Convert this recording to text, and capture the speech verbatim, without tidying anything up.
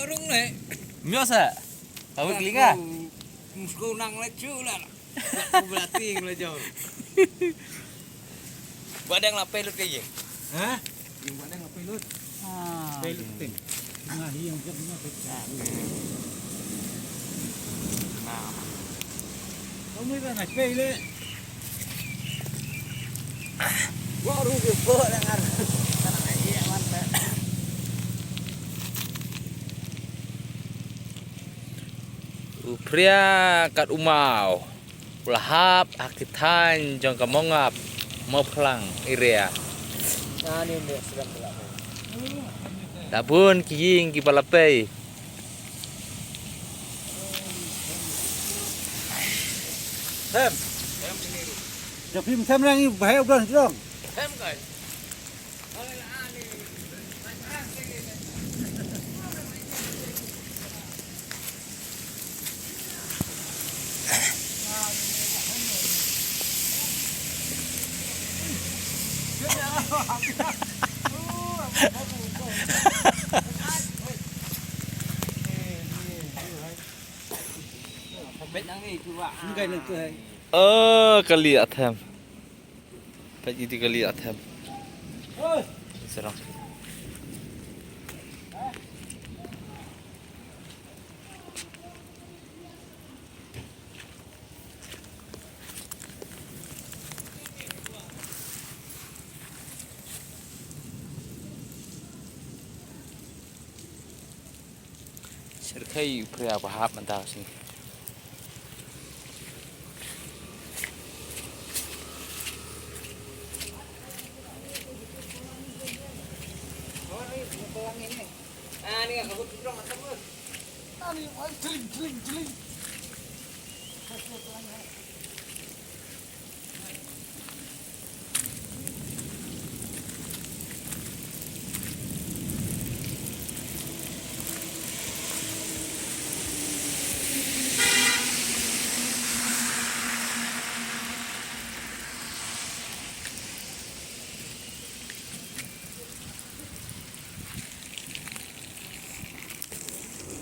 Rung le. Myo sa. Kawik linga. Musko nang le chu la. Ku berarti ngelajar. Ba dang la pay lut ka ïing? Ha? Ïing ba dang la pay lut. Ah. Pay lut ting. Nah, ïing jam na pay. Nah. Kamu dah nak pay le. Gua rugi po dengan. Kana ai man. U Phria kat u maw. U la hap ha ki thaiñ jong ka Mawngap, Mawphlang area. Ah, ni ni sedang pula. La bun ki ïing kiba la pay. Them. Jong phim them lang i bahai u don jong. Them kai. Ơ, kali a them. Peit ïa kali a them. Serang. Syrkhei u Phria ba hap mynta shi.